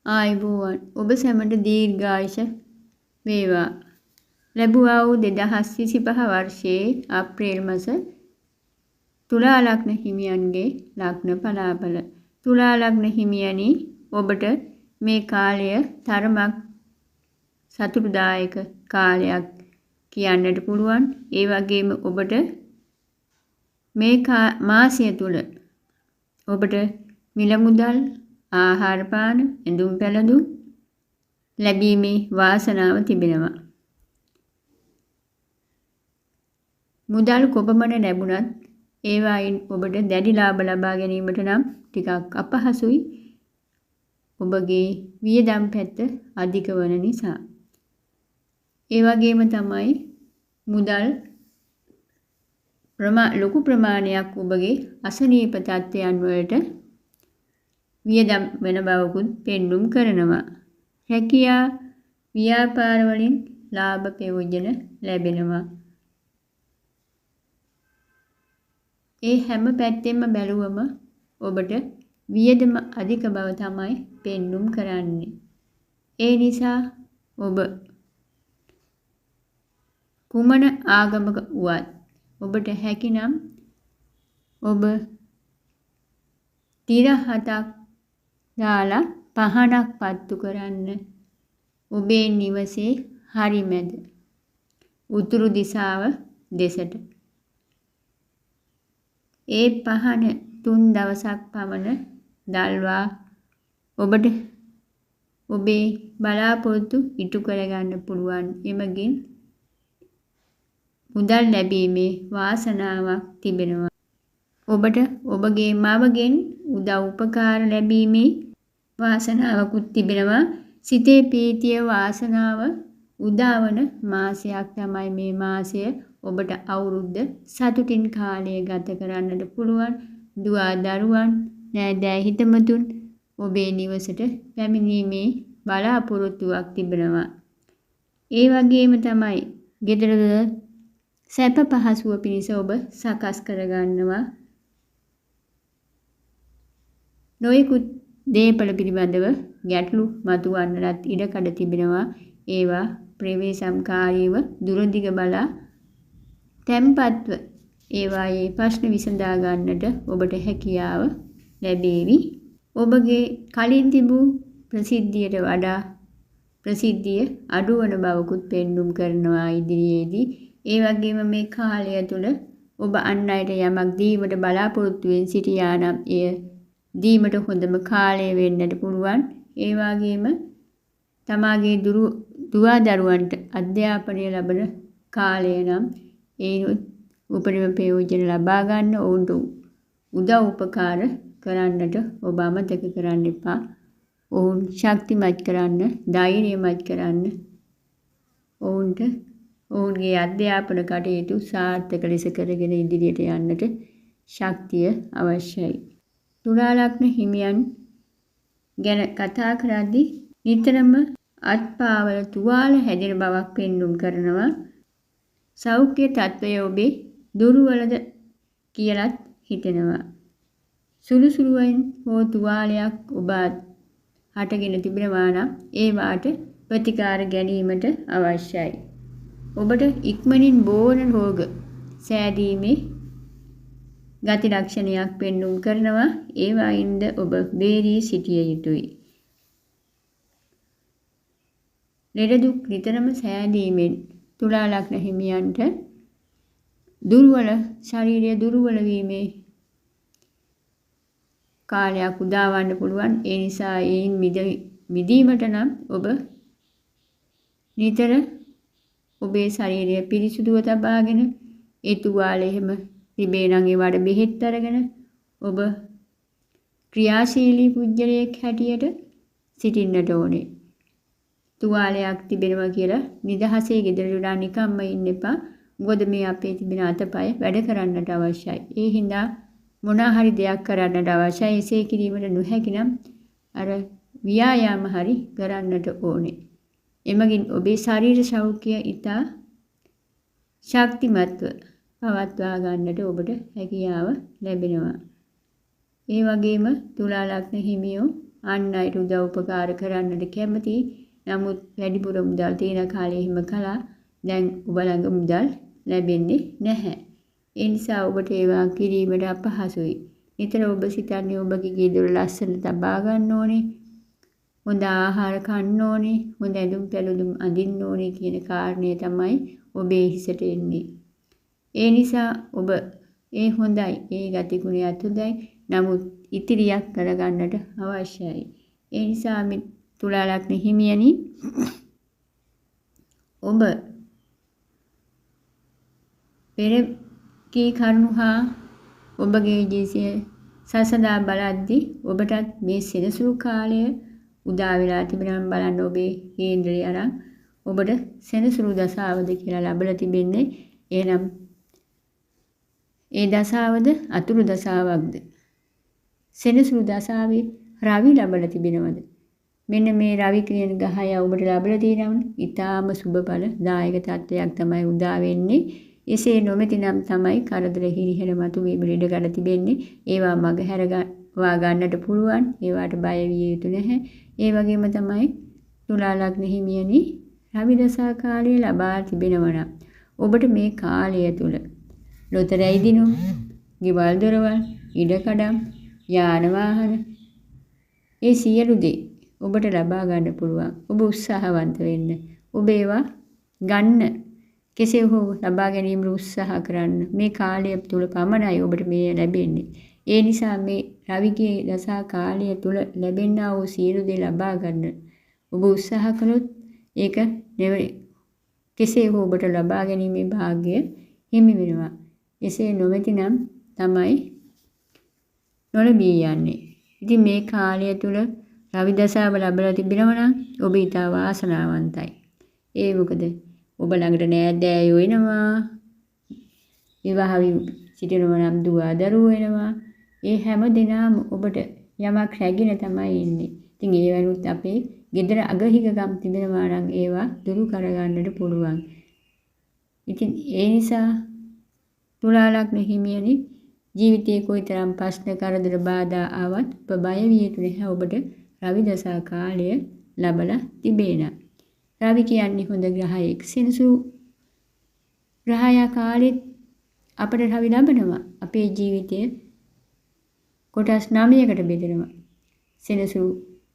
ආයුබෝවන්. ඔබ සැමට දීර්ඝායුෂ වේවා. ලැබුවා වූ 2025 වර්ෂයේ අප්‍රේල් මස තුලා ලග්න හිමියන්ගේ ලග්න පලාඵල. තුලා ලග්න හිමියනි, ඔබට මේ කාලය තරමක් සතුටුදායක කාලයක් කියන්නට පුළුවන්. ඒ වගේම ඔබට මේ මාසය තුල ඔබට මිල මුදල්, ආහාර පාන, ඇඳුම් පැළඳුම් ලැබීමේ වාසනාව තිබෙනවා. මුදල් කොපමණ ලැබුණත් ඒවායින් ඔබට දැඩි ලාභ ලබා ගැනීමට නම් ටිකක් අපහසුයි. ඔබගේ වියදම් පැත්ත අධික වන නිසා. ඒ වගේම තමයි මුදල් ලොකු ප්‍රමාණයක් ඔබගේ අසනීප තත්ත්වයන් වලට වියදම් වෙන බවකුත් පෙන්නුම් කරනවා. රැකියා ව්‍යාපාර වලින් ලාභ ප්‍රයෝජන ලැබෙනවා. ඒ හැම පැත්තෙම බැලුවම ඔබට වියදම අධික බව තමයි පෙන්නුම් කරන්නේ. ඒ නිසා ඔබ කුමන ආගමක වුවත් ඔබට හැකිනම් ඔබ තිර හතක් දාලා පහනක් පත්තු කරන්න ඔබේ නිවසේ හරි මැද උතුරු දිශාව දෙසට. ඒ පහන 3 දවසක් පමණ දල්වා ඔබට ඔබේ බලාපොරොත්තු ඉටු කරගන්න පුළුවන්. එමගින් මුදල් ලැබීමේ වාසනාවක් තිබෙනවා. ඔබට ඔබගේ මවගෙන් උදව් උපකාර ලැබීමේ වාසනාවකුත් තිබෙනවා. සිතේ පීතිය වාසනාව උදාවන මාසයක් තමයි මේ මාසය. ඔබට අවුරුද්ද සතුටින් කාලය ගත කරන්නට පුළුවන්. දුවා දරුවන්, නෑදෑ හිතමතුන් ඔබේ නිවසට පැමිණීමේ බලාපොරොත්තුවක් තිබෙනවා. ඒ වගේම තමයි ගෙදරද සැප පහසුව පිණිස ඔබ සකස් කරගන්නවා. නොයෙකුත් දේපළ පිළිබඳව ගැටලු මතුවන්නටත් ඉඩකඩ තිබෙනවා. ඒවා ප්‍රවේශම්කාරීව දුරදිග බලා තැන්පත්ව ඒවායේ ප්‍රශ්න විසඳා ගන්නට ඔබට හැකියාව ලැබේවි. ඔබගේ කලින් තිබූ ප්‍රසිද්ධියට වඩා ප්‍රසිද්ධිය අඩුවන බවකුත් පෙන්නුම් කරනවා ඉදිරියේදී. ඒ වගේම මේ කාලය තුළ ඔබ අන් අයට යමක් දීමට බලාපොරොත්තු වෙන් සිටියා නම් එය දීමට හොඳම කාලය වෙන්නට පුළුවන්. ඒ වගේම තමාගේ දුවා දරුවන්ට අධ්‍යාපනය ලබන කාලය නම් ඒනුත් උපරිම ප්‍රයෝජන ලබා ගන්න ඔවුන්ට උදව් උපකාර කරන්නට ඔබ අමතක කරන්න එපා. ඔවුන් ශක්තිමත් කරන්න, ධෛර්යමත් කරන්න, ඔවුන්ට ඔවුන්ගේ අධ්‍යාපන කටයුතු සාර්ථක ලෙස කරගෙන ඉදිරියට යන්නට ශක්තිය අවශ්‍යයි. තුලා ලග්න හිමියන් ගැන කතා කරද්දී නිතරම අත්පාවල තුවාල හැදෙන බවක් පෙන්නුම් කරනවා. සෞඛ්‍ය තත්ත්වය ඔබේ දුර්වලද කියලත් හිතෙනවා. සුළු සුළුවෙන් හෝ තුවාලයක් ඔබ හටගෙන තිබෙනවා නම් ඒවාට ප්‍රතිකාර ගැනීමට අවශ්‍යයි. ඔබට ඉක්මනින් බෝන රෝග සෑදීමේ ගති ලක්ෂණයක් පෙන්නුම් කරනවා. ඒවායින්ද ඔබ බේරී සිටිය යුතුයි. ලෙඩ දුක් නිතරම සෑදීමෙන් තුලා ලග්න හිමියන්ට දුර්වල ශරීරය දුර්වල වීමේ කාලයක් උදාවන්න පුළුවන්. ඒ නිසා එයින් මිදීමට නම් ඔබ නිතර ඔබේ ශරීරය පිරිසුදුව තබාගෙන ඒ තුවාල එහෙම තිබේ නම් ඒවට බෙහෙත් අරගෙන ඔබ ක්‍රියාශීලී පුජ්‍යලයෙක් හැටියට සිටින්නට ඕනේ. තුවාලයක් තිබෙනවා කියලා නිදහසේ ගෙදර වෙලා නිකම්ම ඉන්න එපා. මොකද මේ අපේ තිබෙන අතපය වැඩ කරන්නට අවශ්‍යයි. ඒ හින්දා මොනා හරි දෙයක් කරන්නට අවශ්‍යයි. එසේ කිරීමට නොහැකි නම් අර ව්‍යායාම හරි කරන්නට ඕනේ. එමගින් ඔබේ ශරීර සෞඛ්‍යය ඉතා ශක්තිමත්ව පවත්වා ගන්නට ඔබට හැකියාව ලැබෙනවා. ඒ වගේම තුලා ලග්න හිමියෝ අන් අයට උදව් උපකාර කරන්නට කැමති. නමුත් වැඩිපුර මුදල් තියෙන කාලේ එහෙම කළා. දැන් ඔබ ළඟ මුදල් ලැබෙන්නේ නැහැ. ඒ නිසා ඔබට ඒවා කිරීමට අපහසුයි. නිතර ඔබ සිතන්නේ ඔබගේ ගේ දොර ලස්සන තබා ගන්න ඕනේ, හොඳ ආහාර කන්න ඕනේ, හොඳ ඇඳුම් පැළඳුම් අඳින්න ඕනේ කියන කාරණය තමයි ඔබේ හිසට එන්නේ. ඒ නිසා ඔබ ඒ හොඳයි, ඒ ගතිගුණයත් හොඳයි. නමුත් ඉතිරියක් කරගන්නට අවශ්‍යයි. ඒ නිසා මේ තුලා ලග්න හිමියනි, ඔබ පෙර කී කරුණු හා ඔබගේ ජීවිතය සසඳා බලද්දී ඔබටත් මේ සෙනසුරු කාලය උදා වෙලා තිබෙනවා. බලන්න ඔබේ කේන්ද්‍රය අරන් ඔබට සෙනසුරු දසාවද කියලා ලැබලා තිබෙන්නේ. එහෙනම් ඒ දසාවද අතුරු දසාවක්ද? සෙනසුරු දසාවේ රවි ලැබලා තිබෙනවද? මෙන්න මේ රවි කියන ගහය ඔබට ලැබලා තියෙනවනේ. ඊටාම සුබ ඵල දායක තත්වයක් තමයි උදා වෙන්නේ. එසේ නොමැතිනම් තමයි කරදර හිරිහැර මතුවීම ඉඩකඩ තිබෙන්නේ. ඒවා මග හැරවා ගන්නට පුළුවන්. ඒවාට බය විය යුතු නැහැ. ඒ වගේම තමයි තුලා ලග්න හිමියනි, රවි දසා කාලය ලබා තිබෙනවා නම් ඔබට මේ කාලය තුල ලොතරැයි දිනුම්, ගෙවල් දොරවල්, ඉඩකඩම්, යාන වාහන ඒ සියලු දේ ඔබට ලබා ගන්න පුළුවන්. ඔබ උත්සාහවන්ත වෙන්න. ඔබ ඒවා ගන්න කෙසේ හෝ ලබා ගැනීමට උත්සාහ කරන්න. මේ කාලය තුල පමණයි ඔබට මේ ලැබෙන්නේ. ඒ නිසා මේ රවිගේ දසා කාලය තුල ලැබෙනා වූ සියලු දේ ලබා ගන්න ඔබ උත්සාහ කළොත් ඒක කෙසේ හෝ ඔබට ලබා ගැනීමේ භාග්‍ය හිමි වෙනවා. එසේ නොමැතිනම් තමයි නොලැබී යන්නේ. ඉතින් මේ කාලය තුල රවි දසාව ලැබලා තිබෙනවා නම් ඔබ ඊටා වාසනාවන්තයි. ඒ මොකද ඔබ ළඟට නෑදෑයෝ එනවා, විවාහ වී සිටිනවා නම් දුව දරුවෝ එනවා. ඒ හැම දිනම ඔබට යමක් රැගෙන තමයි ඉන්නේ. ඉතින් ඒ වෙනුත් අපේ ගෙදර අගහිගකම් තිබෙනවා නම් ඒවා දුරු කරගන්නට පුළුවන්. ඉතින් ඒ නිසා තුලා ලග්න හිමියනි, ජීවිතයේ කොයිතරම් ප්‍රශ්න කරදර බාධා ආවත් ඔබ බය විය යුතු නැහැ. ඔබට රවි දසා කාලය ලැබලා තිබේ නම්. රවි කියන්නේ හොඳ ග්‍රහයෙක්. සෙනසුරු ග්‍රහයා කාලෙත් අපට රවි ලබනවා. අපේ ජීවිතය කොටස් 9කට බෙදෙනවා. සෙනසුරු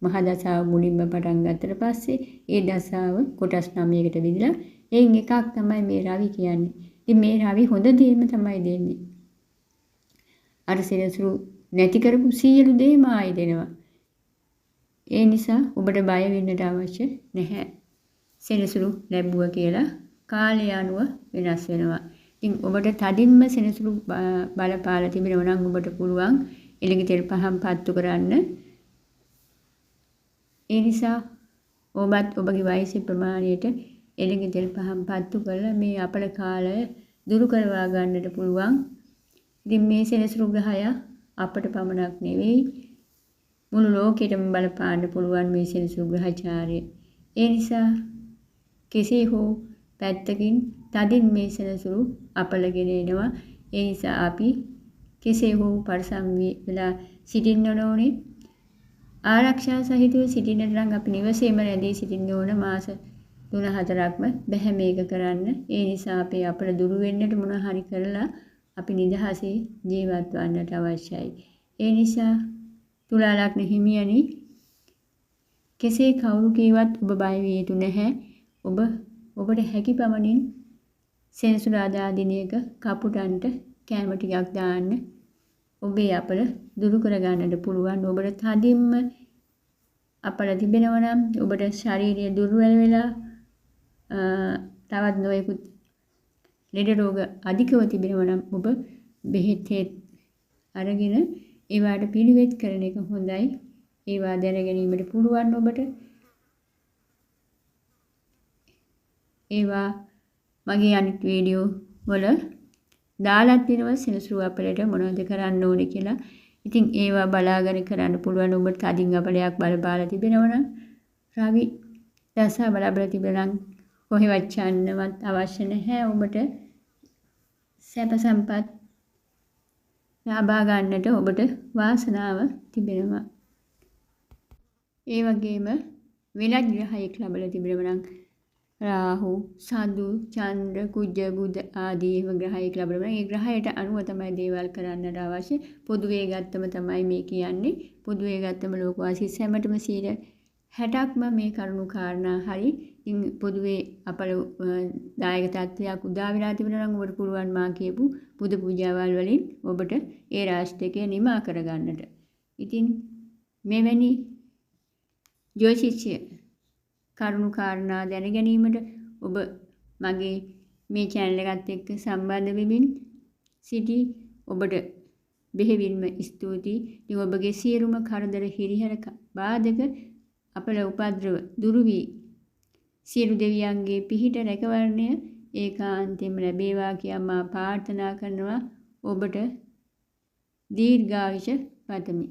මහ දසාව මුලින්ම පටන් ගත්තට පස්සේ ඒ දසාව කොටස් 9කට බෙදලා එයින් එකක් තමයි මේ රවි කියන්නේ. ඉතින් මේ රවි හොඳ දේම තමයි දෙන්නේ. අර සෙනසුරු නැති කරපු සියලු දේම ආයි දෙනවා. ඒ නිසා ඔබට බය වෙන්නට අවශ්‍ය නැහැ. සෙනසුරු ලැබුවා කියලා කාලය අනුව වෙනස් වෙනවා. ඉතින් ඔබට තදින්ම සෙනසුරු බලපාලා තිබෙනවා නම් ඔබට පුළුවන් එළඟ තෙල් පහන් පත්තු කරන්න. ඒ නිසා ඔබත් ඔබගේ වයසේ ප්‍රමාණයට එළඟ තෙල් පහන් පත්තු කරලා මේ අපල කාලය දුරු කරවා ගන්නට පුළුවන්. ඉතින් මේ සෙනසුරු ග්‍රහය අපට පමණක් නෙවෙයි මුළු ලෝකෙටම බලපාන්න පුළුවන් මේ සෙනසුරු ග්‍රහචාරය. ඒ නිසා කෙසේ හෝ පැත්තකින් තදින් මේ සෙනසුරු අපලගෙන එනවා. ඒ නිසා අපි කෙසේ හෝ පරිසම් වෙලා සිටින්න ඕනේ. ආරක්ෂා සහිතව සිටින්නට නම් අපි නිවසේම රැඳී සිටින්න ඕන. මාස 3-4ක්ම බැහැ මේක කරන්න. ඒ නිසා අපේ අපල දුරු වෙන්නට මොන හරි කරලා අපි නිදහසේ ජීවත් වන්නට අවශ්‍යයි. ඒ නිසා තුලා ලග්න හිමියනි, කෙසේ කවුරු කීවත් ඔබ බය විය යුතු නැහැ. ඔබට හැකි පමණින් සෙනසුරාදා දිනයක කපුටන්ට කෑම ටිකක් දාන්න. ඔබේ අපල දුරු කර ගන්නට පුළුවන්. ඔබට තදින්ම අපල තිබෙනවා නම් ඔබට ශාරීරිය දුර්වල වෙලා තවත් නොයෙකුත් ලෙඩ රෝග අධිකව තිබෙනවා නම් ඔබ බෙහෙත් අරගෙන ඒවාට පිළිවෙත් කරන එක හොඳයි. ඒවා දැන ගැනීමට පුළුවන් ඔබට. ඒවා මගේ අනිත් වීඩියෝ වල දාලා තියෙනවා සෙනසුරු අපලට මොනවද කරන්න ඕනේ කියලා. ඉතින් ඒවා බලාගෙන කරන්න පුළුවන්. ඔබට තදින් අපලයක් බලපාලා තිබෙනවා නම් රවි දසා බලබල තිබෙනවා නම් කොහෙවත් යන්නවත් අවශ්‍ය නැහැ. ඔබට සැප සම්පත් ලබා ගන්නට ඔබට වාසනාව තිබෙනවා. ඒ වගේම වෙනත් ග්‍රහයෙක් ලැබලා තිබෙනවා නම් රාහු, සඳු, චන්ද්‍ර, කුජ, බුධ ආදී එහෙම ග්‍රහයෙක් ලැබෙනවා නම් ඒ ග්‍රහයට අනුව තමයි දේවල් කරන්නට අවශ්‍ය. පොදුවේ ගත්තම තමයි මේ කියන්නේ. පොදුවේ ගත්තම ලෝකවාසී සැමටම 60%ක්ම මේ කරුණු කාරණා හරි. ඉතින් පොදුවේ අපල දායක තත්ත්වයක් උදා වෙලා තිබුණා නම් ඔබට පුළුවන් මා කියපු පුද පූජාවල් වලින් ඔබට ඒ රාශිකය නිමා කරගන්නට. ඉතින් මෙවැනි ජ්‍යොතිෂය කරුණු කාරණා දැන ගැනීමට ඔබ මගේ මේ චැනල් එකත් එක්ක සම්බන්ධ වෙමින් සිටි ඔබට බෙහෙවින්ම ස්තුතියි. ඉතින් ඔබගේ සියලුම කරදර, හිරිහැර, බාධක, අපල උපද්‍රව දුරු වී සියලු දෙවියන්ගේ පිහිට රැකවරණය ඒකාන්තයෙන්ම ලැබේවා කියා මා ප්‍රාර්ථනා කරනවා. ඔබට දීර්ඝායුෂ පතමි.